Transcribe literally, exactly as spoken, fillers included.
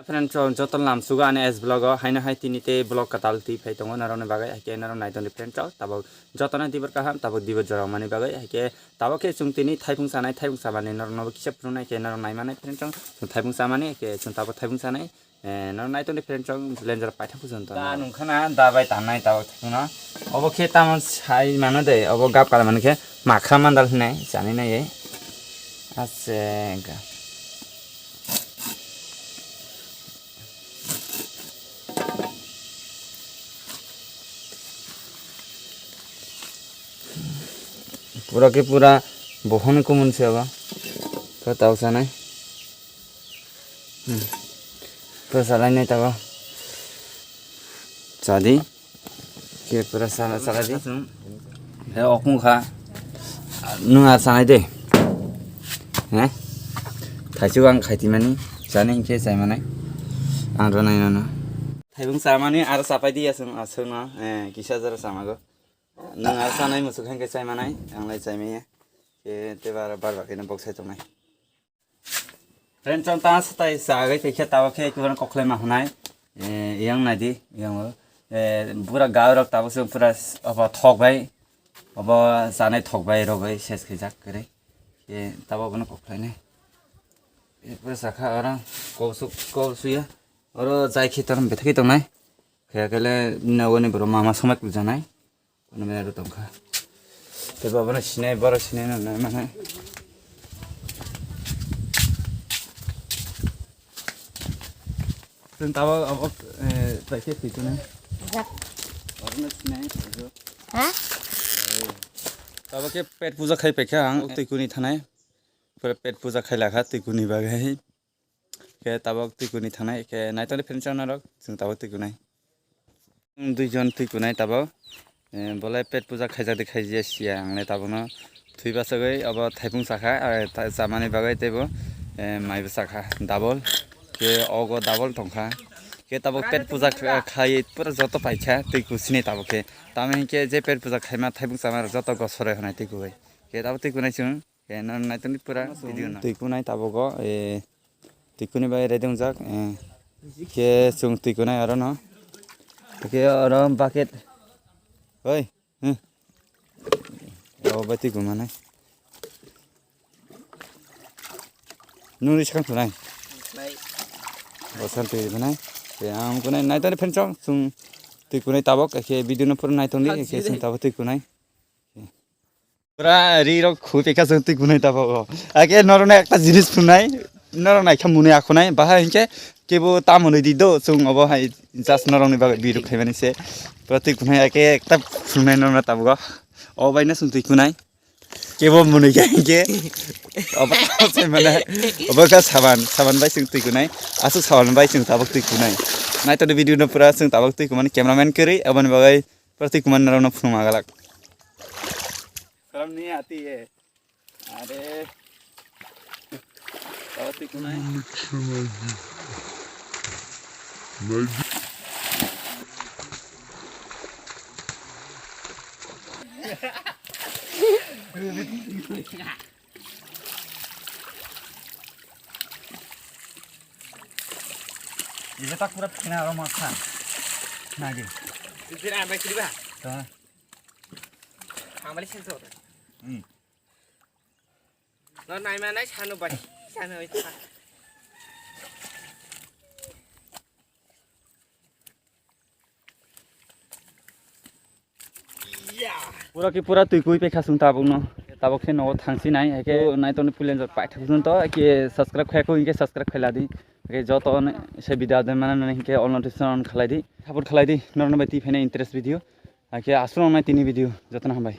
Friend rok joto lam sugo ani S vlog o, haino hai tini tei vlog kwtal twi phai tongo norokni bagwi, haikhe norok nai tongdi friend rok, tabok jotono dibor kaham, tabok dibor jora mani bagwi, haikhe tabok khe chwng tini thaipung chanai, thaipung chamani norokno bo kisa phunuknai, khe norok nai manai friend rok, chwng thaipung chamani, khe chwng tabok thaipung chanai, eh, norok nai tongdi friend rok, lenjor paithak kuchung tong. Da nungkhana da bai tanai tabok thwkno, obo khe tamo sai mano de, obo gap kala mani khe makhra mandal hinai chani nai, aswk. Pura khe pura bohon kumun se abo. To tau sanai. Hmm. To salai nai tabo. Sadi. Khe pura sana salai di. He okung kha. Nung ar sanai de. He? Thaichuk ang khaiti mani. Sani hinkhe chai manai. Ang ro nai nono. Thaibung samani aro sapai di asung asung no. Eh, kisa jora samago. Nung ar sanai musuk hinkhe chai manai. Ang lai chai maya. Khe teba aro bar bar khe no bok sai tongnai. Friend chong ta satai sagai tei khe tabo khe kuban koklai ma hwnai. Eh, yang nai di, yang o. Eh, bura gao rok tabo se pura s-, obo thok bai. Obo sanai thok bai rok bai ses khe jak kere. Eh, tabo bono koklai nai. Eh, pura sakha oro kol su, kol suya. Oro jai khe tongo bethak khe tongnai. Khe kele nogoni borok mama somai kujanai. Kono mera ro tongkha. Tei baba no sinai, boro sinai no nai mane. Tun tabo abo, eh, paikhe twi tune. Jak. Boro no sinai, tabo. Ha? Tabo khe pet puja khai paikha ang, twi kuni thanai. Pura pet puja khai lakha twi kuni bagwi. Khe tabok twi kuni thanai, khe naitokni friend chong norok, chwng tabok twi kunai. Chwng duijon twi kunai tabok. Eh, bolai pet puja khaijak de khaijya siya, ang le tabokno thwi bachagwi abo thaipung chakha, ah, ta-, chamani bagwi teibo, eh, maibo chakha double. Khe ogo double tongkha. Khe tabok pet puja kha-, khai pura joto paikha twi kusini tabok khe. Tamo hinkhe je pet puja khaima thaipung chama joto gosore hwnai twi kubai. Khe tabok twi kunai chwng. Khe no naitokni pura video no. Twi kunai tabogo, eh, twi kuni bai ready wngjak, eh, khe chwng twi kunai oro no. Khe oro bucket. Oi, hmm. O bai twi kumanai. Nung ri sakang thunai. Bai. Bosan twi kunai. Khe ang kunai naitokni friend chong chwng twi kunai tabok, khe video no pura naitokni, khe chwng tabok twi kunai. Pura ri rok khupikha chwng twi kunai tabok. Ake norokno ekta jinis phunai, norok naikha mwnwi akhunai, bahai hinkhe kebo ta mwnwi di do, chwng obo hai just norokni bagwi video khaimani se. Pura twi kunai ake ekta phunai norokno tabok. O bai no chwng twi kunai. Kebo mwnwi kha hinkhe. Obo ta se mane, obo kha saban, saban bai chwng twi kunai. Aswk saban bai chwng tabok twi kunai. Naitokni video no pura chwng tabok twi kumani cameraman kwrwi, aboni bagwi pura twi kumani norokno phunukma galak. Karam ni ati ye. Are. Tao twi kunai. Ibe tak pura phina aro ma kha. Nagi. Sisir ambai kiriba. To. Ambai senso. Hmm. No nai ma nai sanu bai. Sanu bai. Pura ki pura twi kui pekha sung tabuk no. Tabuk se nogo thangsi nai. Eke nai toni pulen jor paithak sun to. Eke subscribe khai ko inke subscribe khai ladi. Eke joto se video den mana nani inke all notification on khalai di. Support khalai di. Norno bai twi phene interest video. Eke asung nai tini video. Joto na hambai.